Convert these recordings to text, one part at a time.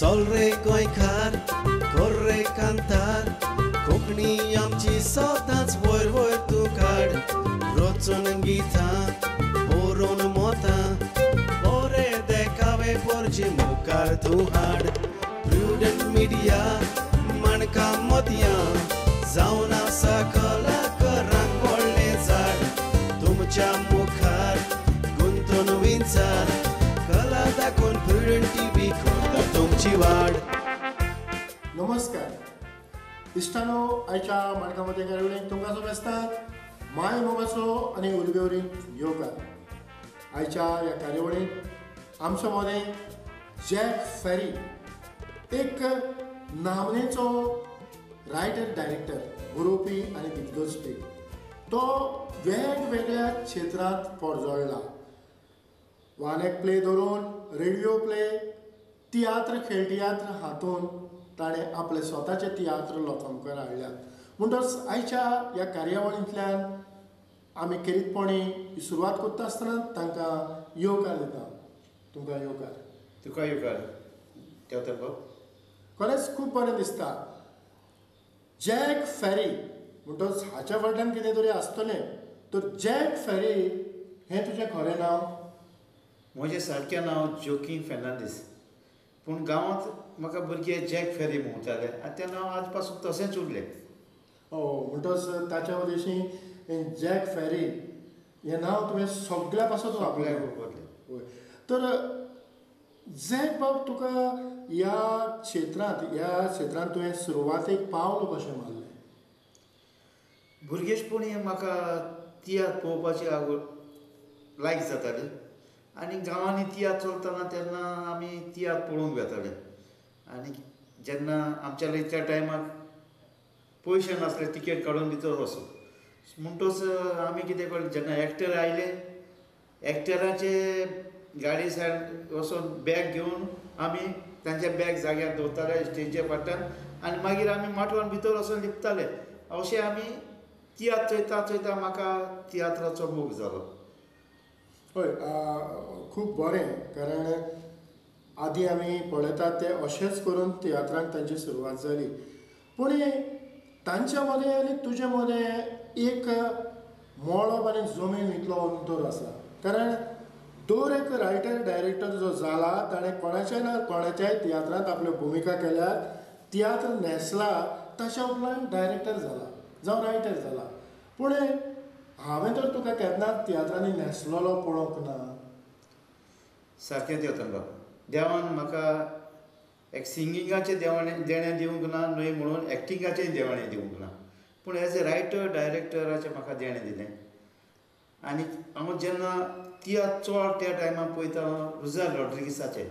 चल रे गोंयकार कर रे कांतार, कोंकणी आमची सदांच वयर वयर तूं काड। रचून गितां बरोवन मोतां, बरे देखावे पोरचे मुखार तूं हाड। प्रुडंट मिडिया माणका मोतयां, जावन आसा कलाकारांक व्हडलें झाड। तुमच्या मुखार गुंतून विंचार, कला दाखोवन प्रुडंट टीव्ही करता तुमची वाड। नमस्कार इश्टानो, आयच्या माणका मोतयां कार्यावळीक तुमकां समेस्तांक माय मोगाचो आनी उर्बेवरीत येवकार। आयच्या ह्या कार्यावळींत आमच्या मदें जॅक फेरी, एक नामनेचो रायटर डायरेक्टर, बरोवपी आनी दिग्दर्शपी, तो वेगवेगळ्या क्षेत्रांत पोरजोळ्ळा। वन एक प्ले धरून रेडिओ प्ले, तियात्र, खेळ तियात्र हातून ताणें आपले स्वताचे तियात्र लोकां मुखार हाडल्यात। म्हणटच आयच्या ह्या कार्यावळींतल्यान आमी खेरीतपणी सुरवात करता आसतना तांकां येवकार दिता। तुमकां येवकार। तुका येवकार देवता बाब। खरेंच खूब बरें दिसता। जॅक फेरी म्हणटच हाच्या फाटल्यान कितें तरी आसतलें, तर जॅक फेरी हें तुजें खरें नांव? म्हजें सारकें नांव जोकीम फेर्नांडीस, पूण गांवांत म्हाका भुरगे जॅक फेरी म्हणटाले आनी तें नांव आज पासून तशेंच उरलें। ओ, म्हणटच ताच्या उद्देशी जॅक फेरी हें नांव तुवें सगळ्या पासत वापरलें। हय, तर जॅक बाब, तुका ह्या क्षेत्रांत तुवें सुरवातेक पावल कशें मारलें? भुरगेपणी म्हाका तियात्र पळोवपाची आवड लायक जाताली आनी गांवांनी तियात्र चलतना तेन्ना आमी तियात्र पळोवंक वेताले। आनी जेन्ना आमच्या इतल्या टायमाक पयशे नासले तिकेट काडून भितर वचूंक, म्हणटच आमी कितें केलें, जेन्ना एक्टर आयले एक्टराचे गाडी सायड वचून बॅग घेवन आमी तांचे बॅग जाग्यार दवरताले स्टेजीच्या फाटल्यान आनी मागीर आमी माटवान भितर वचून लिपताले। अशें आमी तियात्र चोयता चोयता म्हाका तियात्राचो मोग जालो। हय, खूब बरें, कारण आदी आमी पळयतात ते अशेंच करून तियात्रांक तांची सुरवात जाली। पूण तांच्या मदें आनी तुजे मदें एक मळब आनी जमीन इतलो अंतर आसा, कारण दर एक रायटर डायरेक्टर जो जाला ताणें कोणाच्याय ना कोणाच्याय तियात्रांत आपल्यो भुमिका केल्यात, तियात्र न्हेसला, ताच्या उपरांत डायरेक्टर जाला जावं रायटर जाला। पूण हांवें तर तुका केन्नाच तियात्रांनी न्हेसलेलो पळोवंक ना। सारकें देवतन बाब, देवान म्हाका एक सिंगिंगाचें देणें दिवंक ना न्हय म्हणून एक्टिंगाचें देवाणें दिवंक ना, पूण एज ए रायटर डायरेक्टराचें म्हाका देणें दिलें। आनी हांव जेन्ना तियात्र चड त्या टायमार पळयता रुजार रॉड्रिगीसाचें,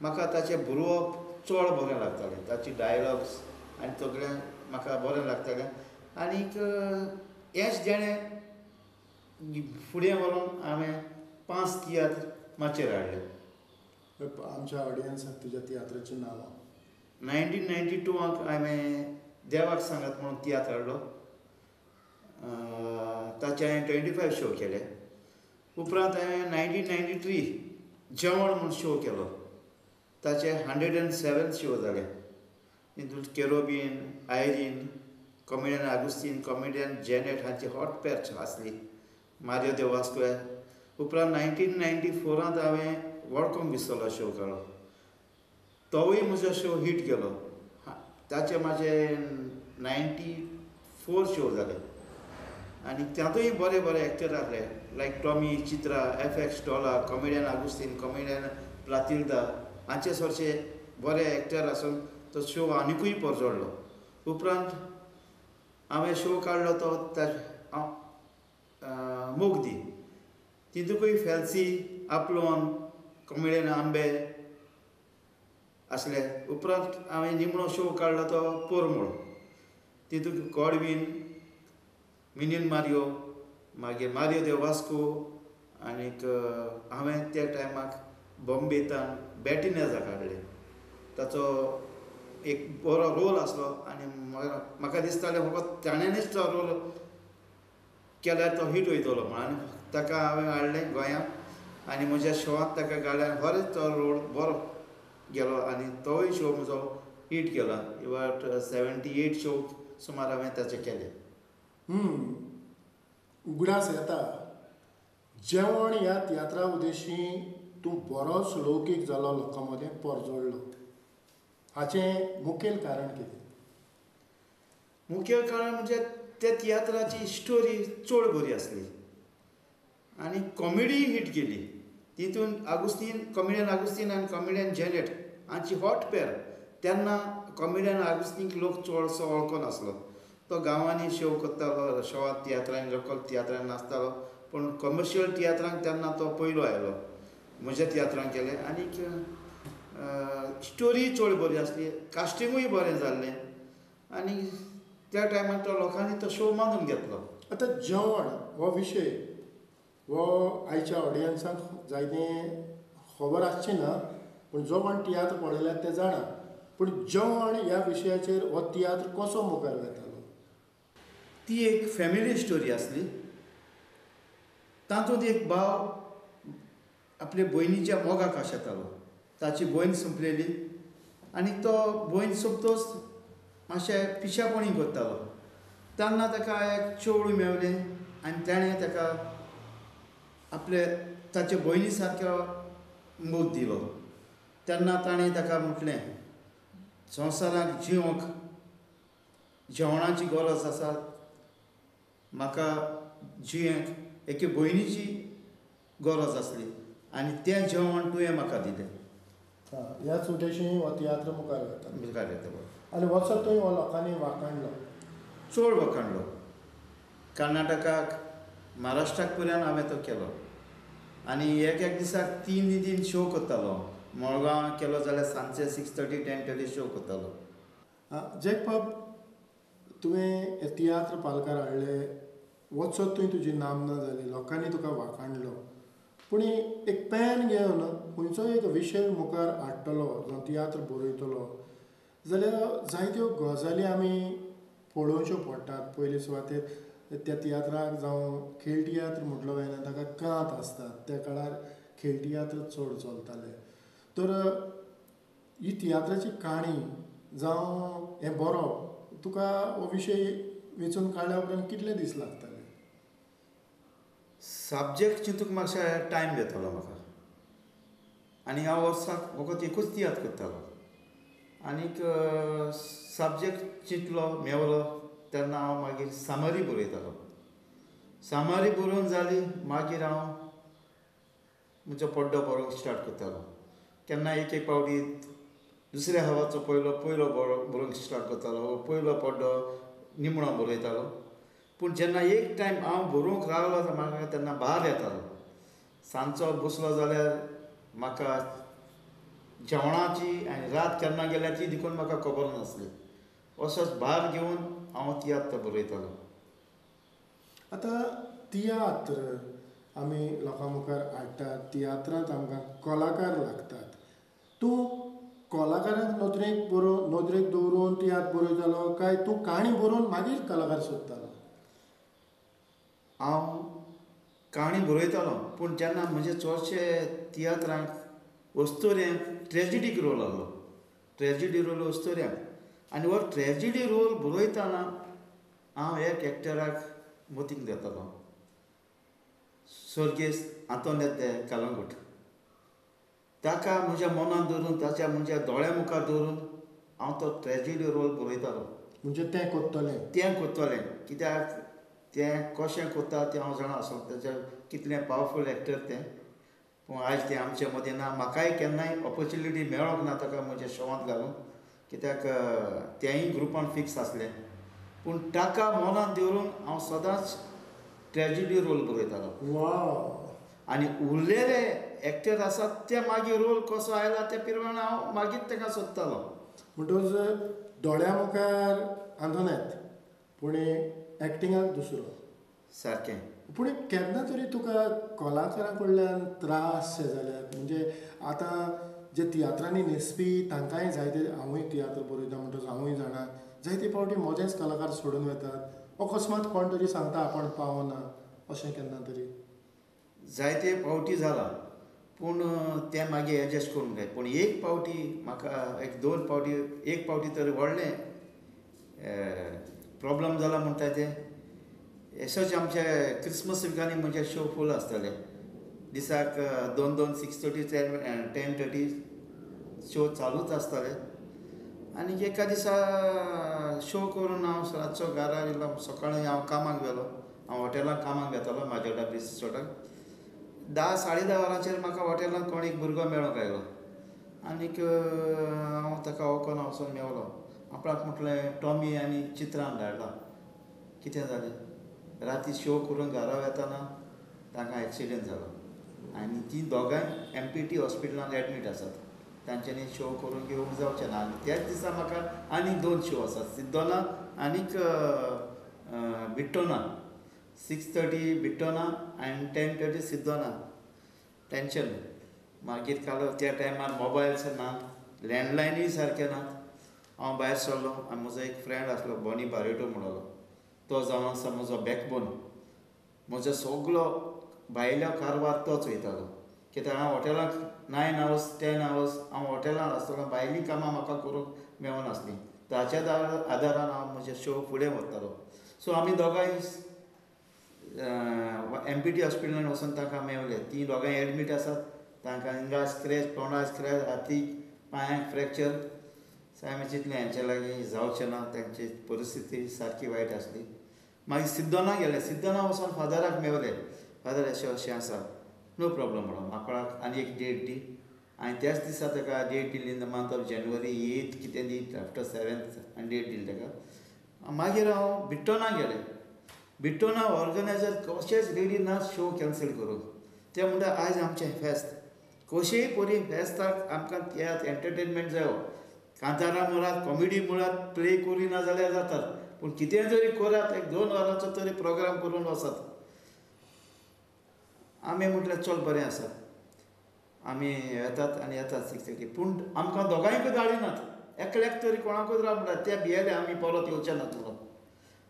म्हाका ताचें बरोवप चड बरें लागतालें, ताची डायलॉग्स आनी सगळें म्हाका बरें लागतालें। आनीक हेंच देणें फुडें व्हरून हांवें 5 तियात्र माचयेर हाडले। आमच्या ऑडियन्साक तुज्या तियात्राचीं नांवां? 1992 हांवें देवाक सांगात म्हणून तियात्र हाडलो, ताचे हांवें 25 शो केले। उपरांत हांवें 1993 जेवण म्हूण शो केलो, ताचे 107 शो जाले। तितून Kerobin, Irene, comedian Agustin, comedian Janet हांची हॉट पॅच आसली, मारियो दे वास्को। उपरांत 1994 हांवें वळकोम विसरलो शो काडलो, तोवूय म्हजो शो हिट गेलो, ताचे म्हाजे 94 शो जाले। आनी तातूंय बरे बरे एक्टर आसले, लायक Tommy, Chitra, F X Dola, comedian Agustin, comedian Platilda हांचे सरशे बरे एक्टर आसून तो शो आनिकूय परजळ्ळो। उपरांत हांवें शो काडलो तो मोगदी, तितूंकूय फेल्सी, आपलोन, कॉमेडियन आंबे आसले। उपरांत हांवें निमणो शो काडलो तो पोरमोळ, तितूंत गॉडवीन, मिनीन मारियो, मागीर मारियो दे वास्को, आनीक हांवें त्या टायमाक बॉम्बेतान बॅटिनेजा काडले, ताचो एक बरो रोल आसलो आनी म्हाका दिसतालें फकत ताणेंच तो रोल केल्यार तो हिट वयतलो म्हूण, आनी ताका हांवें हाडलें गोंयांत आनी म्हज्या शोवांत ताका घालें, खरेंच तो रोल बरो गेलो आनी तोय शो म्हजो हीट गेला. इवाट 78 शो सुमार हांवें ताचे केले. उगडास येता जेवण ह्या तियात्रा उद्देशी तूं बरोच लौकीक जालो, लोकां मदें परजळ्ळो. हाचें मुखेल कारण कितें? मुखेल कारण म्हणजे त्या तियात्राची स्टोरी चड बरी आसली आनी कॉमेडी हीट गेली. तितून आगुस्तीन, कॉमेडियन आगुस्तीन आनी कॉमेडियन जेनेट हांची हॉट पेर. तेन्ना कॉमेडियन आगुस्तीनक लोक चडसो वळखो नासलो. तो गांवांनी शो करतालो, शोवा तियात्रांनी, लोकल तियात्रांनी नाचतालो, पूण कॉमर्शियल तियात्रांक तेन्ना तो पयलो आयलो म्हज्या तियात्रांक केले. आनीक स्टोरी चड बरी आसली, कास्टिंगूय बरें जाल्लें आनी त्या टायमार तो लोकांनी तो शो मानून घेतलो. आतां जेवण हो विशय हो आयच्या ऑडियन्साक जायतें खबर आसची ना, पूण जो कोण तियात्र पळयल्यार ते जाणा. पूण जेवण ह्या विशयाचेर हो तियात्र कसो मुखार वेतालो? ती एक फॅमिली स्टोरी आसली. तातूंत एक भाव आपले भयणीच्या मोगाक आशेतालो. ताची भयण सोंपलेली आनी तो भयण सोंपतोच मातशें पिशेपणी करतालो. तेन्ना ताका एक चेडूं मेवलें आनी ताणें ताका आपले ताचे भयणी सारको मोग दिलो. तेन्ना ताणें ताका म्हटलें, संवसाराक जिवंक जेवणाची गरज आसा, म्हाका जियेंक एके भयणीची गरज आसली आनी तें जेवण तुवें म्हाका दिलें. ह्याच उद्देशी हो तियात्र मुखार वता. मुखार येता आनी वचत थंय हो लोकांनी वाखाणलो, चड वाखाणलो. कर्नाटकाक, महाराष्ट्राक पर्यंत हांवें तो केलो आनी एक एक दिसाक 3 3 शो करतालो. मडगांव केलो जाल्यार सांजचे 6:30 10:30 शो करतालो. जॅकबाब, तुवें तियात्र पालकार हाडले, वचत थंय तुजी नामना जाली, लोकांनी तुका वाखाणलो. पूण एक पेन घेवन खंयचो एक विशय मुखार हाडटलो जावं तियात्र बरयतलो जाल्यार जायत्यो गजाली आमी पळोवच्यो पडटात. पयले सुवातेर त्या तियात्राक जावं खेळ तियात्र म्हटलो जायना, ताका कांत आसतात. त्या काळार खेळ तियात्र चड चलताले. तर ही तियात्राची काणी जावं हें बरोवप तुका हो विशय वेंचून काडल्या उपरांत कितले दीस लागताले? सब्जेक्ट चिंतूंक मातशें टायम घेतालो म्हाका आनी हांव वर्साक फकत एकूच तियात्र करतालो. आनीक सब्जेक्ट चिंतलो मेवलो तेन्ना हांव मागीर सामरी बरयतालो. सामरी बरोवन जाली मागीर हांव म्हजो पड्डो बरोवंक स्टार्ट करतालो. केन्ना एक एक पावटी दुसऱ्या हवाचो पयलो पयलो बरोवंक स्टार्ट करतालो, पयलो पड्डो निमणो बरयतालो. पूण जेन्ना एक टायम हांव बरोवंक रावलो जाल्यार म्हाका तेन्ना भार येतालो. सांजचो बसलो जाल्यार म्हाका जेवणाची आनी रात केन्ना गेल्या ती देखून म्हाका खबर नासली. असोच भार घेवन हांव तियात्र बरयतालो. आतां तियात्र आमी लोकां मुखार हाडटात, तियात्रांत आमकां कलाकार लागतात. तूं कलाकारांक नदरेक बरोवन नदरेक दवरून तियात्र बरयतालो काय तूं काणी बरोवन मागीर कलाकार सोदतालो? हांव काणी बरयतालो, पूण जेन्ना म्हजे चडशे तियात्रांक अस्तोऱ्यांक ट्रेजिडीक रोल आहलो, ट्रेजिडी रोल अस्तोऱ्यांक, आनी हो ट्रेजिडी रोल बरयतना हांव एक एक्टराक मतीक घेतालो, स्वर्गेस्त आंतोनेत दे कलंगूट. ताका म्हज्या मनान दवरून, ताच्या म्हज्या दोळ्या मुखार दवरून हांव तो ट्रेजिडी रोल बरयतालो. म्हणजे तें करतलें, तें करतलें, कित्याक तें कशें करता तें हांव जाणा आसो, तेजें कितलें पावरफूल एक्टर तें. पूण आयज तें आमचे मदीं ना. म्हाकाय केन्नाय ऑपोर्चुनिटी मेळोंक ना ताका म्हज्या शोवांत घालूंक, कित्याक तेंय ग्रुपान फिक्स आसलें. पूण ताका मनान दवरून हांव सदांच ट्रेजिडी रोल बरयतालो. आनी उरलेले एक्टर आसात ते मागीर रोल कसो आयला ते प्रमाणे हांव मागीर ताका सोदतालो. म्हणटकच दोळ्या मुखार आंतोनेत, पूण एक्टिंगाक दुसरो. सारकें. पूण केन्ना तरी तुका कलाकारां कडल्यान त्रास जाल्यार, म्हणजे आतां जे तियात्रांनी न्हेसपी तांकांय जायते, हांवूय तियात्र बरयता म्हणटकच हांवूय जाणा, जायते फावटी म्हजेच कलाकार सोडून वतात, अकस्मात कोण तरी सांगता आपूण पावना, अशें केन्ना तरी? जायते फावटी जाला. पूण तें मागीर एडजस्ट करूंक जाय. पूण एक पावटी म्हाका एक दोन पावटी एक पावटी तर व्हडलें प्रॉब्लम जाला म्हणटा तें एसोच आमचे क्रिसमस विकांनी म्हजे शो फूल आसताले. दिसाक दोन दोन 6:30 10:30 शो चालूच आसताले. आनी एका दिसा शो करून हांव रातचो घरा येयलो. सकाळीं हांव कामाक गेलो. हांव हॉटेलांत कामाक वेतालो माजोड्डा बीच रिसॉर्टाक. 10 साडे 10 वरांचेर म्हाका हॉटेलांत कोण एक भुरगो मेळोंक आयलो आनीक हांव ताका वळखून वचोन मेवलो. आपणाक म्हटलें टॉमी आनी चित्रान धाडला. कितें जालें, राती शो करून घरा वेताना तांकां एक्सिडंट जालो आनी तीं दोगांय MPT हॉस्पिटलांत एडमीट आसात. तांच्यांनी शो करूंक येवंक जावचें ना. आनी त्याच दिसा म्हाका आनीक 2 शो आसात, सिद्दोना आनीक बिट्टोना. 6:30 बिट्टोना आनी 10:30 सिद्दोना. टेंशन. मागीर काल त्या टायमार मोबायल्स ना, लँडलायनूय सारकें ना. हांव भायर सरलो आनी म्हजो एक फ्रेंड आसलो बॉनी बारेटो म्हणलो, तो जावन आसा म्हजो बॅकबोन. म्हजो सगलो भायलो कारवार तोच वयतालो. कित्याक हांव हॉटेलाक 9 hours 10 hours हांव हॉटेलांत आसतालो. भायलीं कामां म्हाका करूंक मेळनासलीं. ताच्या आदारान हांव म्हजे शो फुडें व्हरतालो. सो आमी दोगांय MPT हॉस्पिटलांत वचून तांकां मेवले. तीं दोगांय एडमीट आसात. तांकां हिंगा स्क्रॅच, तोंडा स्क्रॅच, हातीक पांयांक फ्रॅक्चर. हांवें चिंतलें हेंचे लागीं जावचें ना, तांची परिस्थिती सारकी वायट आसली. मागीर सिद्दोना गेले. सिद्दोना वचून फादराक मेवले. फादर अशें अशें आसा, नो प्रॉब्लम म्हणून आपणाक आनी एक डेट दी. आनी त्याच दिसा ताका डेट दिली in the month of January 8 कितें दी आफ्टर 7th आनी डेट दिली ताका. मागीर हांव बिट्टोना गेलें. बिट्टोना ऑर्गनायजर कशेंच रेडी ना शो कॅन्सल करूंक. ते म्हणटा आयज आमचें फेस्त, कशेंय परी फेस्ताक आमकां तियात्र एंटरटेनमेंट जायो. कांतारां म्हणात, कॉमेडी म्हणात, प्ले करिना जाल्यार जातात, पूण कितें तरी करात, एक 2 वरांचो तरी प्रोग्राम करून वचात. आमी म्हटलें चल बरें आसा, आमी येतात आनी येतात 6:30. पूण आमकां दोगांयकूय धाडिनात, एकल्याक तरी कोणाकूच राव म्हणटा. ते भियेले आमी परत येवचे नात म्हणून.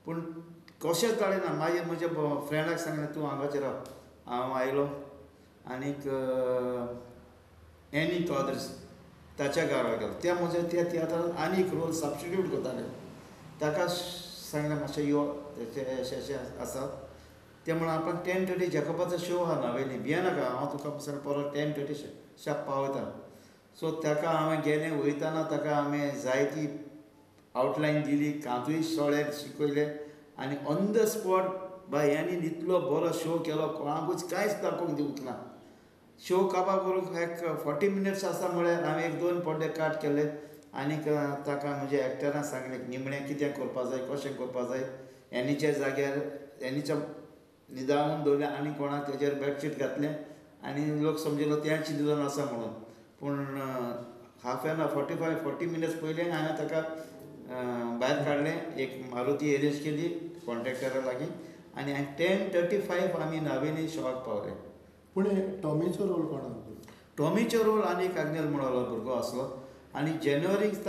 पूण कशेंच धाडिना. मागीर म्हज्या फ्रेंडाक सांगलें तूं हांगाचेर राव. हांव आयलो आनीक एनी क्वाद्रस ताच्या घरा गेलो. त्या म्हज्या त्या तियात्रांत आनी एक रोल सबस्टिट्यूट करताले. ताका सांगलें मातशें यो, तेचें अशें अशें आसा. ते म्हणून आपण 10:30 जेकबाचो शो आहा नावेली, भियेनाका हांव तुका परत 10:30 शार्प पावयता. सो ताका हांवें गेलें. वयताना ताका हांवें जायती आवटलायन दिली, कांतूय सगळे शिकयले आनी ऑन the spot बाय इतलो बरो शो केलो, कोणाकूच कांयच दाखोवंक दिवंक ना. शो काबार करूंक एक 40 मिनट्स आसा म्हळ्यार हांवें एक 2 पड्डे काट केले आनीक ताका म्हज्या एक्टरान सांगलें निमणें कितें करपा जाय, कशें करपा जाय. एनीच्या जाग्यार एनीच्या न्हिदावन दवरलें आनी कोणाक तेजेर बेडशीट घातलें आनी लोक समजलो तेंच न्हिदोन आसा म्हणून. पूण हाफ एन our 45 40 minutes पयलीं हांवें ताका भायर काडलें. एक मारुती एरेंज केली कॉन्ट्रेक्टरा लागीं आनी 10:35 आमी नावेली शॉवाक पावले. पूण टॉमीचो रोल कोणाक? टॉमीचो रोल आनी एक आग्नेल म्हणलो भुरगो आसलो आनी जेन्युअरीक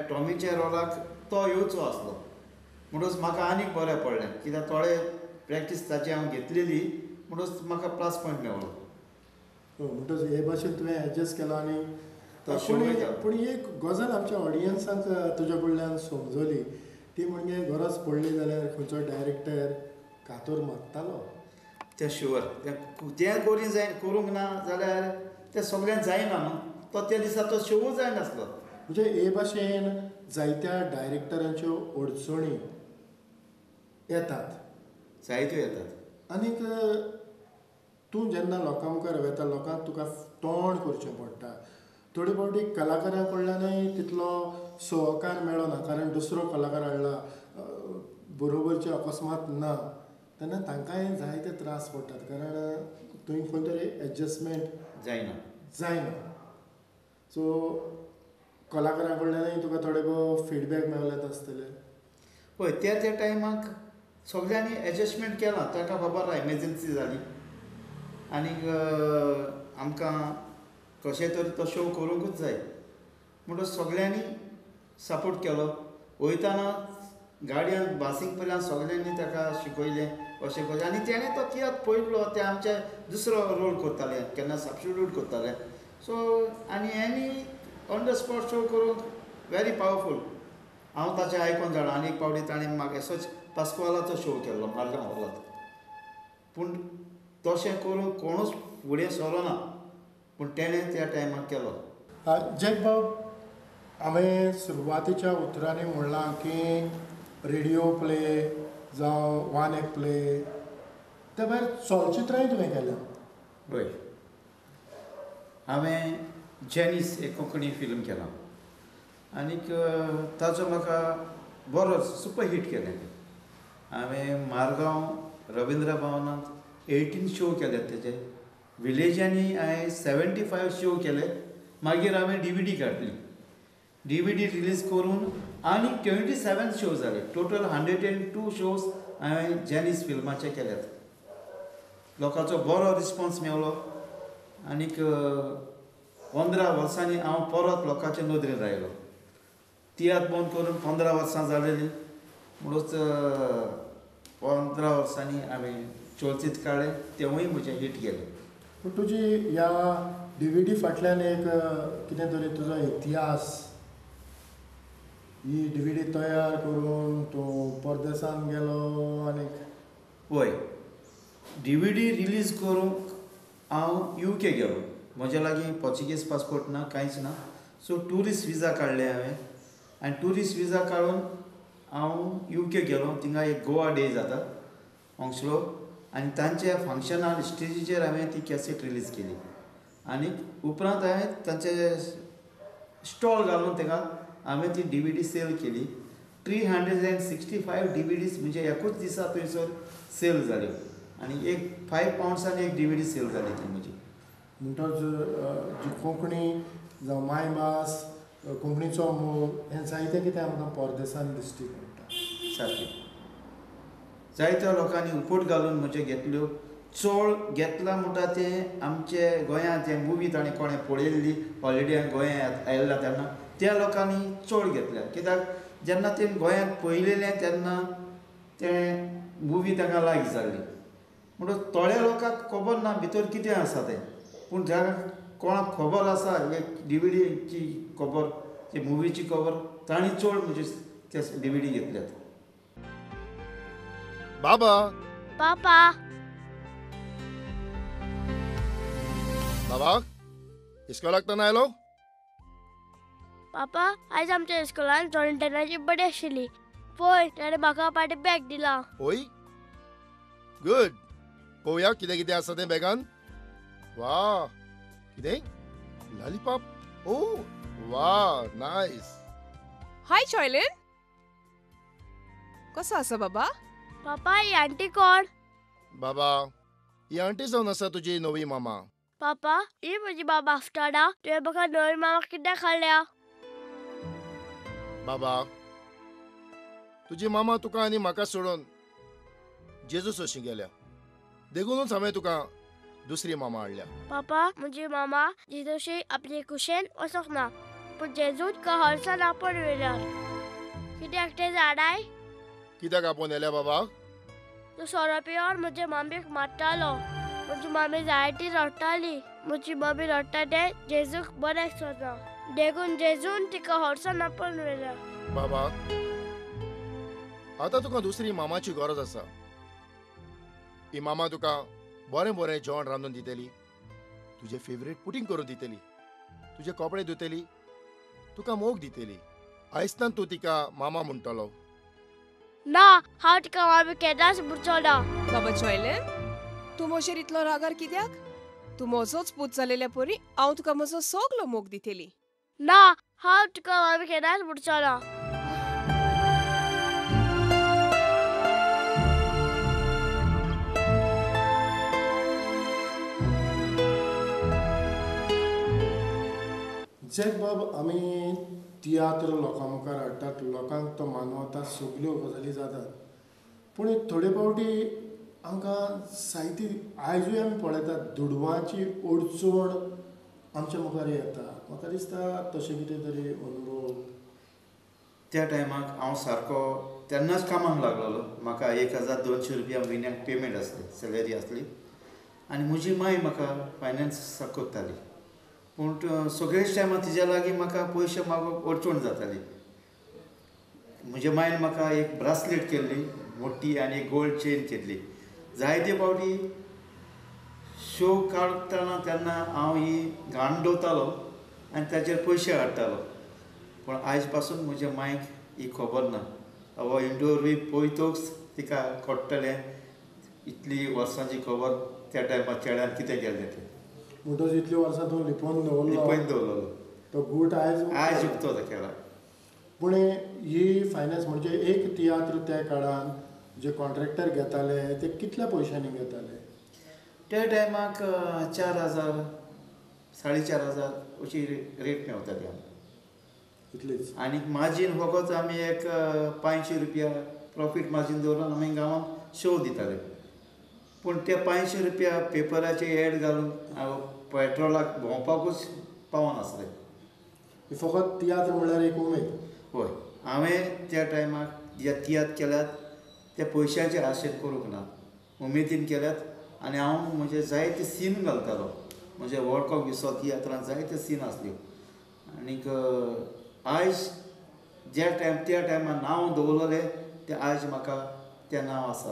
टॉमीच्या रोलाक तो येवचो आसलो. म्हणून म्हाका आनीक बरें पडलें कित्याक थोडे प्रॅक्टीस ताची हांव घेतलेली, म्हणून म्हाका प्लस पॉयंट मेवलो. म्हणटच हे भाशेन तुवें एडजस्ट केलो. आनी पूण एक गजाल आमच्या ऑडियन्सांक तुज्या कडल्यान समजली, ती म्हणजे गरज पडली जाल्यार खंयचो डायरेक्टर कातोर मारतालो. तें शुवर, तें करी जाय, करूंक ना जाल्यार तें सगळ्यांक जायना न्हू. तो त्या दिसा तो शोवूच जायनासलो. म्हणजे हे भाशेन जायत्या डायरेक्टरांच्यो अडचणी येतात, जायत्यो येतात. आनीक तूं जेन्ना लोकां मुखार वता, लोकांक तुका तोंड करचें पडटा. थोडे फावटी कलाकारां कडल्यानय तितलो सहकार मेळना, कारण दुसरो कलाकार हाडला बरोबरचे अकस्मात ना, तेन्ना तांकांय जायते त्रास पडटात, कारण थंय खंय तरी एडजस्टमेंट जायना जायना. सो कलाकारां कडल्यानय तुका थोडे भोव फिडबॅक मेळल्यात आसतले. पळय त्या त्या टायमाक सगळ्यांनी एडजस्टमेंट केलां. ताका खबर आहा एमर्जन्सी जाली आनीक आमकां कशें तरी तो शो करूंकूच जाय म्हणून सगळ्यांनी सपोर्ट केलो. वयताना गाडयान बासीक पर्यंत सगळ्यांनी ताका शिकयलें अशें कशें. आनी तेणें तो तियात्र पळयल्लो, ते आमचे दुसरो रोल करताले, केन्ना सबस्टिट्यूट करताले. सो आनी any on the spot show करूंक वेरी पावरफूल. हांव ताचें आयकोन जाणा. आनी एक पावटी ताणें म्हाका असोच पास्कवालाचो शो केल्लो मारगांव हॉलांत, पूण तशें करूंक कोणूच फुडें सरोना, पूण तेणें त्या टायमार केलो. जॅक बाब, हांवें सुरवातेच्या उतरांनी म्हणलां की रेडियो प्ले जावं वन एक प्ले, त्या भायर चलचित्रांय तुवें केल्या. हय, हांवें जेनीस एक कोंकणी फिल्म केलां आनीक ताचो म्हाका बरो सुपर हिट केलें. हांवें मारगांव रविंद्र भवनांत 18 शो केले तेजे, विलेजांनी हांवें 75 शो केले. मागीर हांवें DVD काडली, DVD release करून आनी 27 शो जाले. टोटल 102 शोज हांवें जेनीस फिल्माचे केल्यात. लोकांचो बरो रिस्पोन्स मेवलो आनीक 15 वर्सांनी हांव परत लोकांचे नदरेन आयलो. तियात्र बंद करून 15 वर्सां जालेलीं, म्हणूच 15 वर्सांनी हांवें चलचित्र काडलें, तेवूय म्हजें हिट गेलें. पूण तुजी ह्या DVD फाटल्यान एक कितें तरी तुजो इतिहास, ही DVD तयार करून तूं परदेसान गेलो आनी. हय, DVD release करूंक हांव UK गेलो. म्हज्या लागीं पोर्चुगीज पासपोर्ट ना, कांयच ना. सो ट्युरिस्ट विजा काडले हांवें आनी ट्युरिस्ट विजा काडून हांव UK गेलो. थिंगा एक गोवा डे जाता ऑंगस्लो, आनी तांच्या फंक्शनार स्टेजीचेर हांवें ती कॅसेट रिलीज केली. आनी उपरांत हांवें तांचे स्टॉल घालून ताका हांवें ती DVD sale केली. 365 DVDs म्हणजे एकूच दिसा थंयसर सेल जाल्यो आनी एक 5 पावंड्सान एक DVD sale जाली ती म्हजी. म्हणटच जी कोंकणी जावं मायभास, कोंकणीचो मोग हें जायतें कितें आमकां परदेसान दिश्टी पडटा. सारकें, जायत्या लोकांनी उपोट घालून म्हजे घेतल्यो. चड घेतला म्हणटा तें आमचे गोंयांत हें मुवी ताणें कोणें पळयल्ली हॉलिडे गोंयांत आयिल्ला तेन्ना त्या लोकांनी चड घेतल्या. कित्याक जेन्ना ते गोंयांत पळयलेलें तेन्ना तें मुवी तांकां लायक जाल्ली. म्हणून थोड्या लोकांक खबर ना भितर कितें आसा तें, पूण ज्या कोणाक खबर आसा एक DVDची खबर, ते मुवीची खबर, तांणी चड म्हणजे ते DVD घेतल्यात. बाबा, पापा, बाबा इस्कॉलाक तर आयलो? पापा, आयज आमच्या इस्कॉलान जॉन्टनाची बर्थडे आशिल्ली, पळय ताणें म्हाका पाटी बॅग दिला. होय, गुड. पळोवया कितें कितें आसा तें बॅगान. वा, कितें लॉलीपॉप. ओ वा, नायस. हाय जॉयलिन, कसो आसा बाबा? पापा, ही आंटी कोण? बाबा, ही आंटी जावन आसा तुजी नवी मामा. पापा, ही म्हजी बाबा आसतना तुवें म्हाका नवी मामा कित्याक हाडल्या? बाबा, तुजी मामा तुका आनी म्हाका सोडून जेजू सोशी गेल्या, देखूनच हांवें तुका दुसरी मामा हाडल्या. पापा, म्हजी मामा जेजूशी आपले कुशेन वचोंक ना, पूण जेजून तुका हॉर्सान आपोवन व्हेल्यार. कित्याक तें जाणाय? कित्याक आपोवन येल्या बाबा? तो सोरो पिवन म्हजे मम्मीक मारतालो. म्हजी मम्मी जायती रडटाली. म्हजी मम्मी रडटा तें जेजूक बरें दिसना, देखून जेजून तिका हॉर्सान आपोवन व्हेल्या. बाबा, आतां तुका दुसरी मामाची गरज आसा. ही मामा तुका बरें बरें जेवण रांदून दितली, तुजें फेवरेट पुटींग करून दितली, तुजे कपडे धुतली, तुका मोग दितली. आयस्तान तूं तिका मामा म्हणटलो. ना, हांव तिका मामी केन्नाच म्हणचो ना. बाबा जॉयलिन, तूं म्हजेर इतलो रागार कित्याक? तूं म्हजोच पूत जालेल्या परी हांव तुका म्हजो सगलो मोग दितली. ना, हांव तुका मामी केन्नाच म्हणचो ना. जॅक बाब, आमी तियात्र लोकां मुखार हाडटात, लोकांक तो मानवता, सगल्यो गजाली जातात, पूण थोडे फावटी आमकां साहित्य आयजूय आमी पळयतात दुडवांची अडचण आमच्या मुखार येता. म्हाका दिसता तशें कितें तरी अनुभव त्या टायमाक हांव सारको तेन्नाच कामाक लागलोलो. म्हाका 1200 रुपया म्हयन्याक पेमेंट आसली, सॅलरी आसली आनी म्हजी माय म्हाका फायनान्स कोत्ताली. पूण सगळेच टायमार तिज्या लागीं म्हाका पयशे मागप अडचण जाताली. म्हज्या मायन म्हाका एक ब्रासलेट केल्ली मोटी आनी एक गोल्ड चेन केल्ली. जायते फावटी शो काडटना तेन्ना हांव ही घाण दवरतालो आनी ताचेर पयशे हाडटालो. पूण आयज पासून म्हज्या मायक ही खबर ना. हो इंटरव्यू पळयतकच तिका कळटलें इतली वर्सांची खबर त्या टायमार चेड्यान कितें केल्लें तें. म्हणटच इतली वर्सां तूं लिपोवन दवरलो, लिपोवन दवरलो तो गूट आयज आयज उक्तो केला. पूण ही फायनान्स म्हणजे एक तियात्र त्या काळान जे कॉन्ट्रॅक्टर घेताले ते कितल्या पयशांनी घेताले? त्या टायमाक 4000 4500 अशी रेट मेवताली आमकां. इतलीच. आनी मार्जीन फकत आमी एक 500 रुपया प्रॉफीट मार्जीन दवरून आमी गांवांत शो दिताले. पूण ते 500 रुपया पेपराचे एड घालून हांव पेट्रोलाक भोंवपाकूच पावनासलें. फकत तियात्र म्हणल्यार एक उमेद. हय, हांवें त्या टायमाक जे तियात्र केल्यात ते पयशांचे आशेन करूंक ना, उमेदीन केल्यात. आनी हांव म्हजे जायते सीन घालतालो. म्हजे वळखोंक विसो तियात्रांत जायते सीन आसल्यो. आनीक आयज ज्या टायम त्या टायमार नांव दवरलें तें आयज म्हाका तें नांव आसा.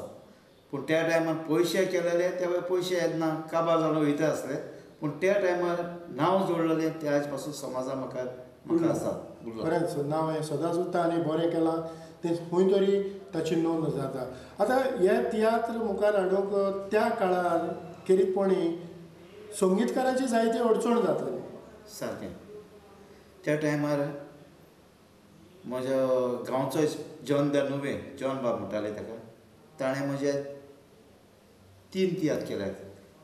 पूण त्या टायमार पयशे केलेले त्या वेळार पयशे येतना काबार जावन वयता आसले. पूण त्या टायमार नांव जोडलेलें तें आयज पासून समाजा म्हाका म्हाका आसा. खरेंच नांव हें सदांच उरता आनी बरें केलां तें खंय तरी ताची नोंद जाता. आतां हे तियात्र मुखार हाडूंक त्या काळार खेरीतपणी संगीतकारांची जायती अडचण जाताली. सारकें. त्या टायमार म्हज्या गांवचो जॉन the नुवे, जॉन बाब म्हणटाले ताका, ताणें म्हजे 3 तियात्र केल्यात.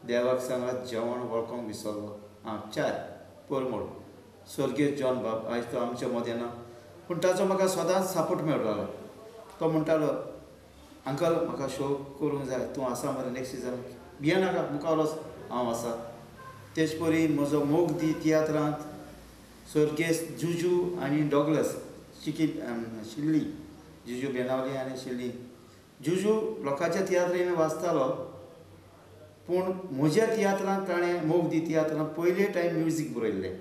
देवाक सांगात, जेवण, वळखोंक विसरलो, आं 4 परमोड. स्वर्गीय जॉन बाब आयज तो आमच्या मदें ना, पूण ताचो म्हाका सदांच सपोर्ट मेळटालो. तो म्हणटालो, अंकल म्हाका शो करूंक जाय, तूं आसा मरे नेक्स्ट सिजन, भियेनाका, मुखार वच, हांव आसा. तेच परी म्हजो मोग दी तियात्रांत स्वर्गेस्त जुजू आनी डॉगलस चिकी शिल्ली, जुजू बेनावली आनी शिल्ली. जुजू लोकांच्या तियात्रांनी वाचतालो, पूण म्हज्या तियात्रांत ताणें मोग दी तियात्रांत पयले टायम म्युजीक बरयल्लें.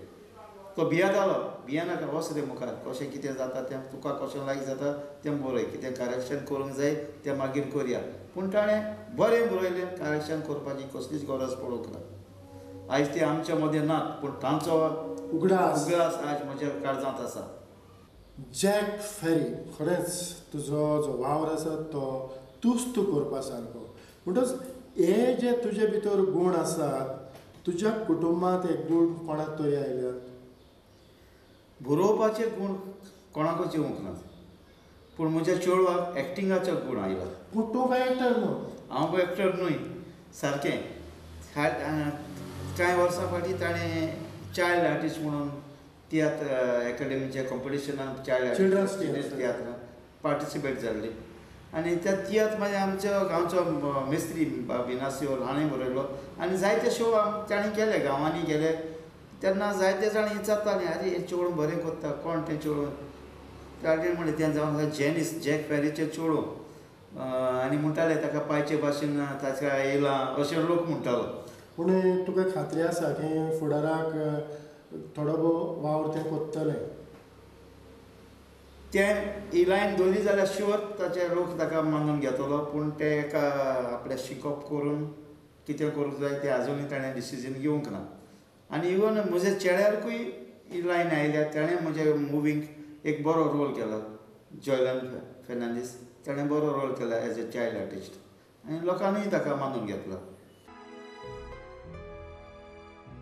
तो भियेतालो, भियेनाका, वच रे मुखार, कशें कितें जाता तें तुका कशें लायक जाता तें बरय, कितें करेक्शन करूंक जाय तें मागीर करया. पूण ताणें बरें बरयलें, करेक्शन करपाची कसलीच गरज पडूंक ना. आयज ते आमच्या मदें नात, पूण तांचो उगडास आयज म्हज्या काळजांत आसा. जॅक फेरी, खरेंच तुजो जो वावर आसा तो तुस्त करपा सारको. म्हणटच हे जे तुजे भितर गूण आसात, तुज्या कुटुंबांत हे गूण कोणाक तरी आयल्यात? बरोवपाचे गूण कोणाकूच येवंक ना, पूण म्हज्या चेडवाक एक्टिंगाचो गूण आयला. पूण तूं काय एक्टर न्हू? हांव एक्टर न्हय, सारकें. कांय वर्सां फाटीं ताणें चायल्ड आर्टिस्ट म्हणून तियात्र एकाडेमीच्या कॉम्पिटिशनाक चायल्ड आर्टिस्ट तियात्रान पार्टिसिपेट जाल्ली. आनी त्या तियात्र मागीर आमच्या गांवचो मिस्त्री बिनासियो हाणें बरयलो आनी जायते शो ताणें केले, गांवांनी केले. तेन्ना जायते जाण विचारताले, आरे हें चेडूं बरें कोत्ता, कोण तें चेडूं? ताणें म्हणलें तें जावन आसा जेनीस, जॅक फेरीचें चेडूं. आनी म्हणटाले ताका पायचे भाशेन ताका येयलां अशें लोक म्हणटालो. पूण तुका खात्री आसा की फुडाराक थोडो भोव वावर तें कोत्तलें? तें ही लायन धरली जाल्यार शुअर ताचे लोक ताका मानून घेतलो. पूण तें एका आपलें शिकप करून कितें करूंक जाय तें आजुनूय ताणें डिसिजन घेवंक ना. आनी इवन म्हज्या चेड्याकूय ही लायन आयल्या, ताणें म्हज्या मुवींक एक बरो रोल केला, जॉयलन फेर्नांडीस, ताणें बरो रोल केला एज अ चायल्ड आर्टिस्ट आनी लोकांनीय ताका मानून घेतला.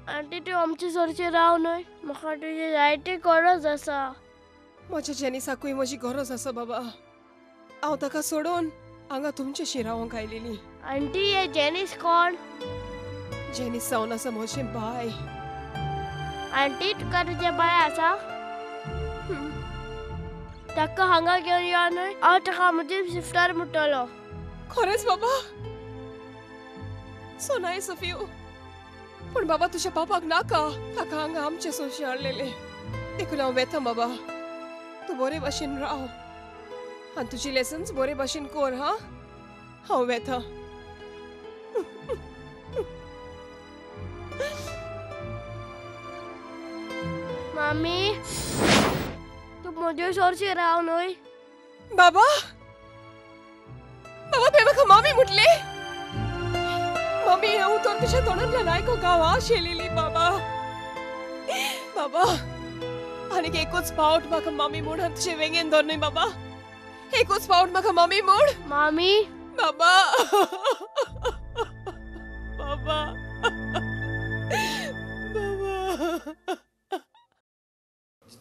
आंटी, तूं आमचे सरचें राव न्हय, म्हाका तुजी जायती गरज आसा. म्हज्या जेनिसाकूय म्हजी गरज आसा बाबा. हांव ताका सोडून हांगा तुमचेशी रावंक आयलेली. आंटी, हे जेनीस कोण? जेनीस जावन आसा म्हजें बाय. आंटी, तुका तुजें बाय आसा? ताका हांगा घेवन यो न्हय, हांव ताका म्हजे शिफ्टार म्हणटलो. खरेंच बाबा? So nice of you. पूण बाबा तुज्या पापाक नाका, ताका हांगा आमचे सोंशे हाडलेले, देखून हांव वेता बाबा. तूं बरे भाशेन राव, आनी तुजी लेसन्स बरे भाशेन कोर हा. हांव वेता. मामी तूं म्हज्यो सोरशी राव न्हय. बाबा बाबा तुवें म्हाका मामी म्हटलें. मामी हें उतर तुज्या तोंडांतल्यान आयकूंक हांव आशेलेली. बाबा बाबा आनीक एकूच फावट म्हाका मामी म्हूण आनी तुजे वेंगेन धर न्हय बाबा. एकूच फावट म्हाका मामी म्हूण. मामी. बाबा बाबा बाबा.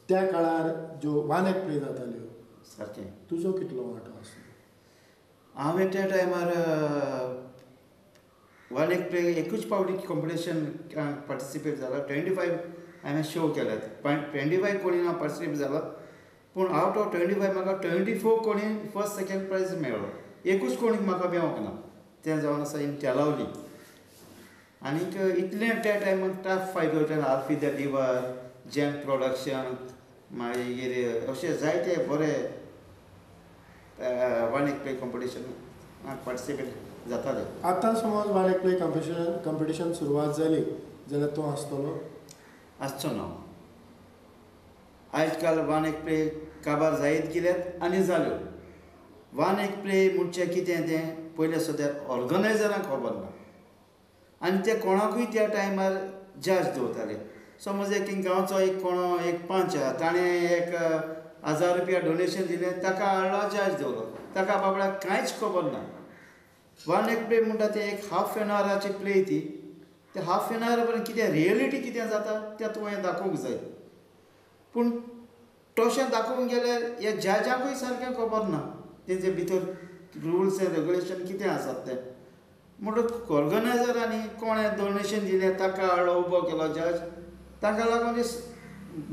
त्या काळार ज्यो वन एक प्ले जाताल्यो सारकें तुजो कितलो वांटो आसलो? हांवें त्या टायमार वन एक प्ले एकूच फावटी कॉम्पिटिशन पार्टिसिपेट जाला. 25 हांवें शो केल्यात. 25 कोणी हांव पार्टिसिपेट जाला पूण आवट ऑफ 25 म्हाका 24 कोणी फर्स्ट सेकेंड प्रायज मेळ्ळो. एकूच कोणीक म्हाका मेळोंक ना तें जावन आसा इन तेलावली. आनीक इतलें त्या टायमार टफ फायट वयताले. आल्फी the liver, jam production, मागीर अशे जायते बरे वन एक प्ले कॉम्पिटिशन पार्टिसिपेट जाताले. आतां समज वन एक प्ले कॉम्पिटिशन सुरवात जाली जाल्यार तूं आसतलो? आसचो ना. आयज काल वन एक प्ले काबार जायत गेल्यात आनी जाल्यो. वन एक प्ले म्हणचें कितें तें पयलें सद्या ऑर्गनायजरांक खबर ना आनी ते कोणाकूय त्या टायमार जज दवरताले. समज एक गांवचो एक कोणो एक पंच आहा ताणें एक 1000 रुपया डोनेशन दिलें, ताका हाडलो जज दवरलो, ताका बाबड्याक कांयच खबर ना. वन एक प्ले म्हणटा तें एक हाफ एन आवराची प्ले ती. ते हाफ एन our पर्यंत कितें रियलिटी कितें जाता तें तुवें दाखोवंक जाय. पूण तशें दाखोवंक गेल्यार ह्या जजांकूय सारकें खबर ना तेंचे भितर रुल्स एंड रेगुलेशन कितें आसात तें. म्हणटकच ऑर्गनायजरांनी कोणें डोनेशन दिलें ताका हाडलो उबो केलो जज, ताका लागून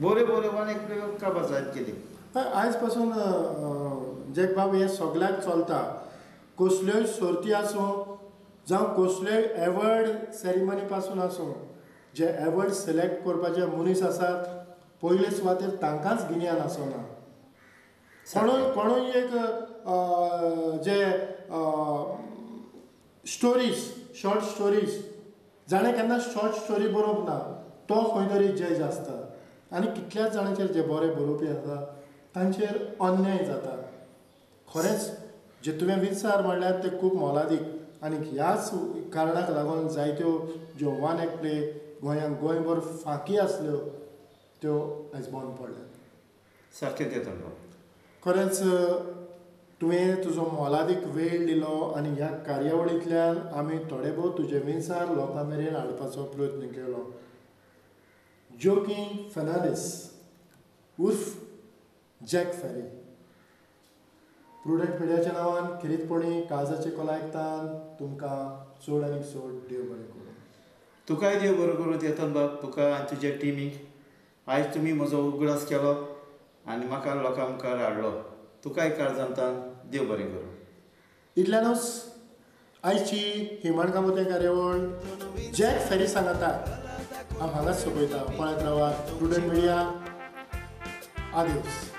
बऱ्यो बऱ्यो वन एक प्ले काबार जायत गेली. आयज पासून जॅक बाब हें सगळ्याक चलता. कसल्योय सर्ती आसूं जावं कसल्योय एवॉर्ड सेरेमनी पासून आसूं, जे एवॉर्ड सिलेक्ट करपाचे मनीस आसात पयले सुवातेर तांकांच गिन्यान आसना. कोणूय एक जे स्टोरीज शॉर्ट स्टोरीज जाणें केन्ना शॉर्ट स्टोरी बरोवंक ना तो खंय तरी जज आसता आनी कितल्याच जाणांचेर जे बरे बरोवपी आसा तांचेर अन्याय जाता. खरेंच जे तुवें विचार म्हणल्यार ते खूब मोलादीक आनी ह्याच कारणाक लागून जायत्यो ज्यो वन एक प्ले गोंयांत गोंयभर फांकी आसल्यो त्यो आयज बंद पडल्यात. सारकें तें तुमकां. खरेंच तुवें तुजो मोलादीक वेळ दिलो आनी ह्या कार्यावळींतल्यान आमी थोडे भोव तुजे विचार लोकां मेरेन हाडपाचो प्रयत्न केलो. जोकी फर्नांडीस उर्फ जॅक फेरी, प्रुडंट मिडियाच्या नांवान खेरीतपणी काळजाचे कोलायकतान तुमकां चड आनी चड देव बरें करूं. तुकाय देव बरो करूं चेतन बाब, तुका आनी तुज्या टिमीक. आयज तुमी म्हजो उगडास केलो आनी म्हाका लोकां मुखार हाडलो. तुकाय काळजांतान देव बरें करूं. इतल्यानूच आयची ही माणकां कार्यावळ जॅक फेरी सांगाता हांव हांगाच सोंपयता. पळयत रावात प्रुडंट मिडिया. आदेस.